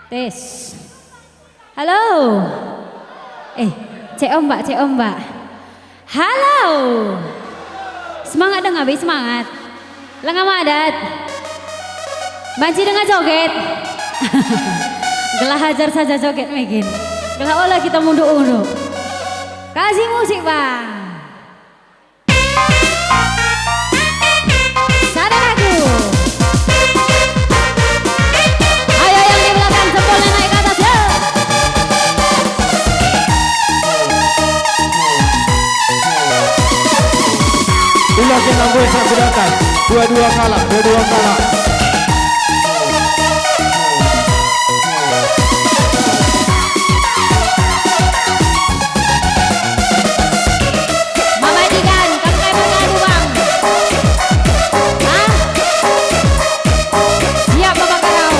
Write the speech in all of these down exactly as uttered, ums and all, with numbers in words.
Tes. Halo. Eh, cek ombak, cek ombak. Halo. Semangat denga be, semangat. Langa madat. Banci denga joget. Gelah ajar saja joget mekin. Gelah ola kita munduk-unduk. Kasih musik, Bang. Sada lagu. Ayo yang di belakang jempolnya naik ke atas, yo. Ula kena gue sampai datang. Dua-dua kalak, dua-dua kalak. Mama Didan, kam kai mengadu, Bang? Hah? Siap, Mama Karau.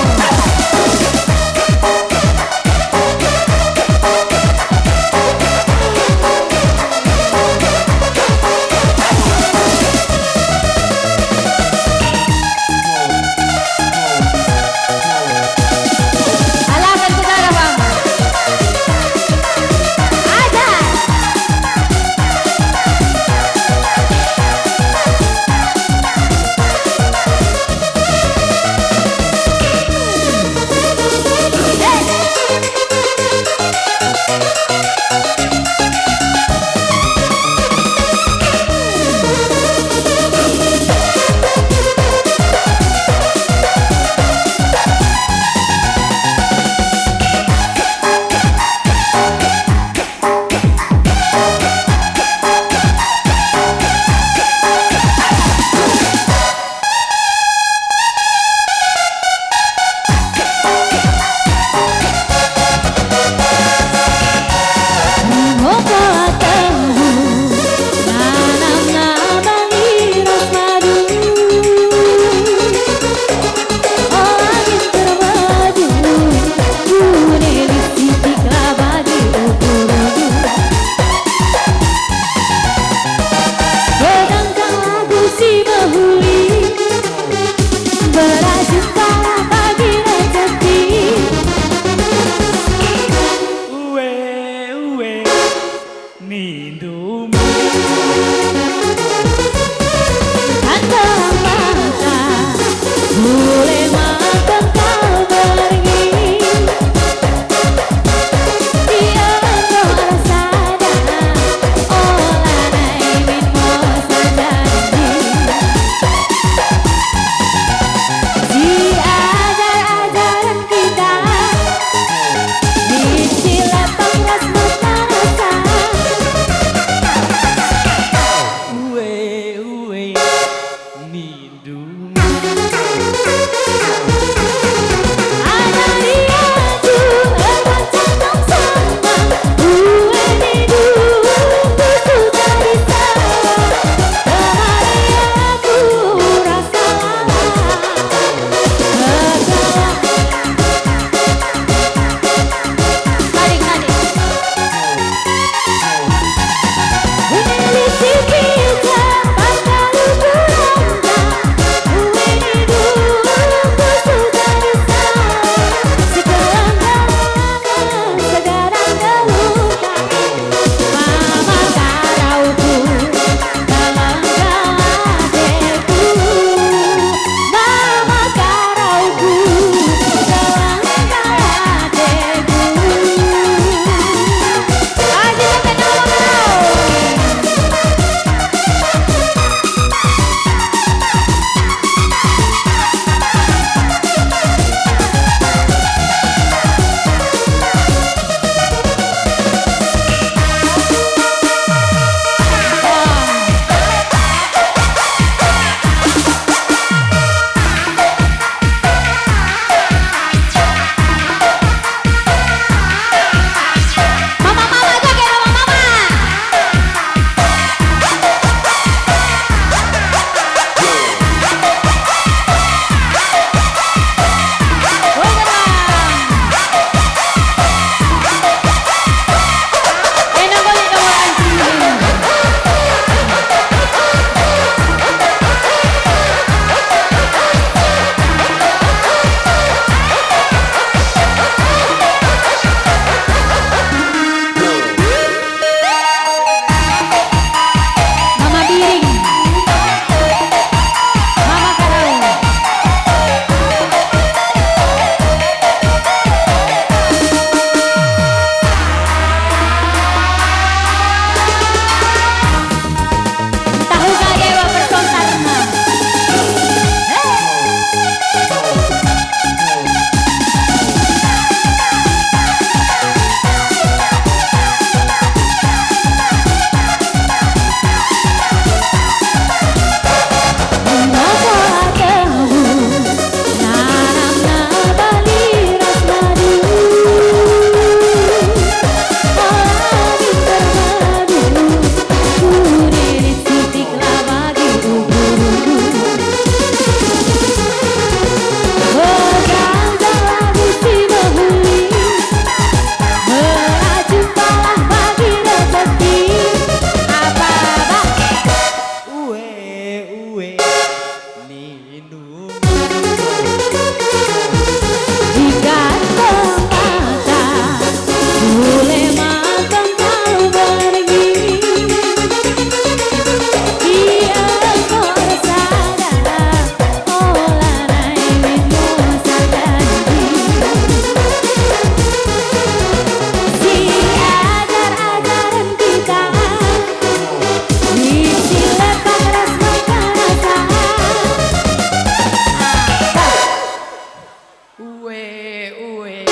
Ue, ue.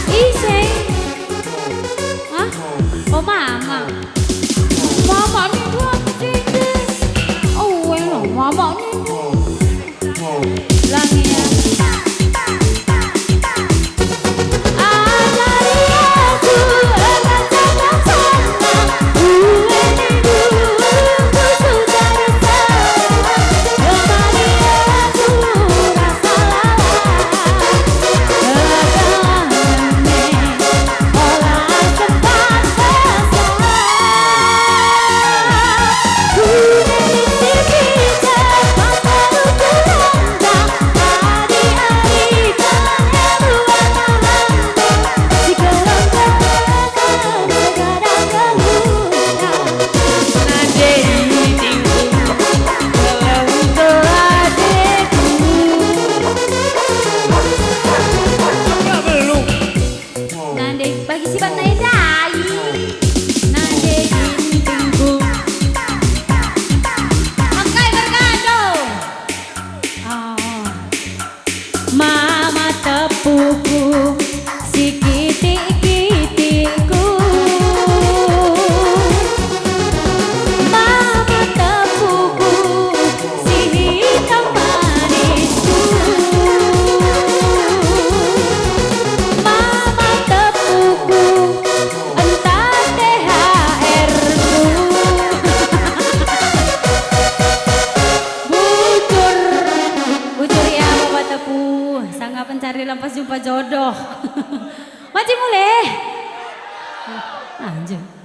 Ise? Hah? Oh, mama. Mama nindu aku jenda. Oh, elah, mama nindu. Langi ya. Ajari aku engkah cakap salah. Ue nindu, ku sudah salah. Kemari aku rasa lalai. Kegelapan ola sempat besar. Ku dari sini cepat berukuran dah. Hari-hari tak ada buah malam. Si kelengkapan segala keluhan. Nade itingku, kalau engkau adeku. Enggak, belum. Nande, bagi sibat nai ndai. Nande gintingku. Engkai bergado. Oh. Mama tepuku, si kitik-kitikku. Mama tepuku, si hitam manisku. Mama tepuku, entah T H R-ku. Bujur, bujur ya, Bapak Tepu. Sanga pencari lampas jumpa jodoh. Maji mulih. Lanjut.